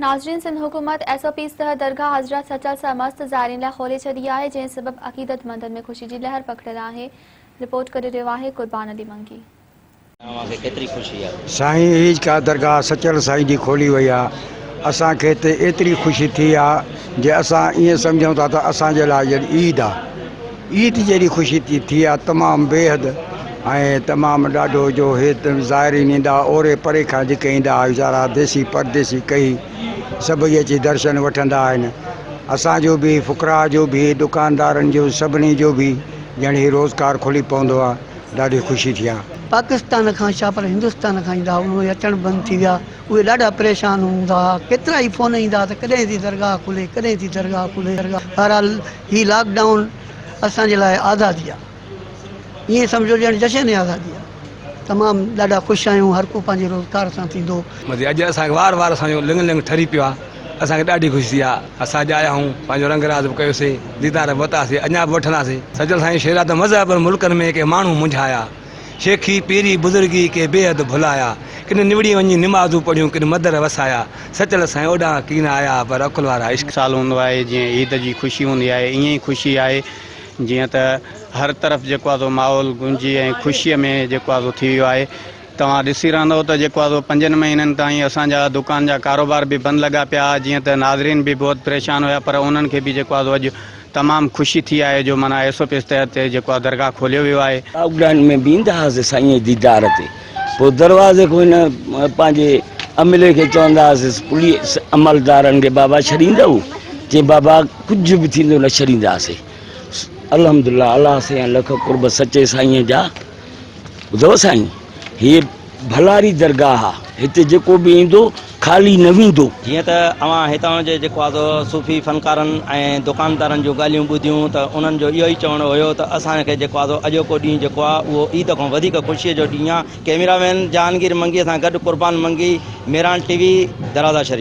ناظرين سنڌ حڪومت S O Ps تحت درگاهه حضرت سچل سرمست زائرين لاء کولي ڇڏي آهي جنهن سبب عقيدتمندن ۾ خوشي جي لهر پکڙيل آهي رپورٽ ڪري رهيو آهي قربان علي منگي. اوهان کي ڪيتري خوشي آ. سائين هي ڪا درگاهه سچل سائين جي کولي وئي آ اسان کي هتي ايتري خوشي ٿي آ جي اسان ائين سمجهون ٿا ته اسان جي لاء ڄڻ عيد آ عيد جيڏي خوشي ٿي آ تمام بيحد ۽ تمام ڏاڍو جو هي زائرين ايندا اوري پري کان جيڪي ايندا ويچارا ديسي پرديسي ڪهي سڀئي اچي درشن وٺندا آهن اسان جو به فقراء جو به دڪاندارن جو سڀني جو به ڄڻ هي روزگار کلي پوندو آ ڏاڍي خوشي ٿي آ. پاڪستان کان ڇا پر هندستان کان ايندا هئا اهي اچڻ بند ٿي ويا اهي ڏاڍا پريشان هوندا هئا ڪيترا ئي فون ايندا هئا ته ڪڏهن ٿي درگاهه کلي ڪڏهن ٿي درگاهه کلي بهرحال هي لاڪ ڊائون اسان جي لاء آزادي آ. ائين سمجهو ڄڻ جشن آزادي آ. تمام ڏاڍا خوش آهيون هر ڪو پنهنجي روزگار سان ٿيندو. مزي اڄ اسان کي وار وار اسان جو لڱ لڱ ٺري پيو آ اسان کي ڏاڍي خوشي ٿي آ اسان اڄ آيا آهيون پنهنجو رنگ راز به ڪيوسي ديدار به ورتاسي اڃا به وٺنداسي سچل سائين شعر آ ته مذهبن ملڪن ۾ ڪي ماڻهو منجهايا شيخي پيري بزرگي ڪي بيحد ڀلايا ڪن نوڙي وڃي نمازون پڙهيون ڪن مدر وسايا سچل سائين اوڏانهن ڪين آيا پر عقل وارا عشق سال هوندو آهي جيئن عيد جي خوشي هوندي آهي ائين ئي خوشي آهي جيئن ته هر طرف جيڪو آهي سو ماحول گونجي ۽ خوشيء ۾ جيڪو آهي سو ٿي ويو آهي. توهان ڏسي رهندؤ ته جيڪو آهي سو پنجن مهينن تائين اسان جا دڪان جا ڪاروبار به بند لڳا پيا ها جيئن ته ناظرين به بهت پريشان هيا پر انهن کي به جيڪو آهي سو اڄ تمام خوشي ٿي آهي جو معنيٰ ايس او پيز تحت جيڪو آهي درگاهه کوليو ويو آهي. لاڪ ڊائون ۾ به ايندا هئاسين سائين جي ديدار تي پوء دروازي کان هن پنهنجي عملي کي چوندا هئاسين پوليس عملدارن کي بابا ڇڏيندؤ چي بابا ڪجهه به ٿيندو نه ڇڏينداسين الحمدلله الله سائين لک قرب سچي سائين جا ٻڌو سائين هي ڀلاري درگاهه آ هتي جيڪو به ايندو خالي نه ويندو. جيئن ته اوهان هتان جي جيڪو آ سو صوفي فنڪارن ۽ دڪاندارن جون ڳالهيون ٻڌيون ته انهن جو اهو ئي چوڻ هيو ته اسان کي جيڪو آ سو اڄوڪو ڏينهن جيڪو آ اهو عيد کان وڌيڪ خوشيء جو ڏينهن آ. ڪئميرا مين جهانگير منگيء سان گڏ قربان منگي، ميران ٽي وي، درازا شريف.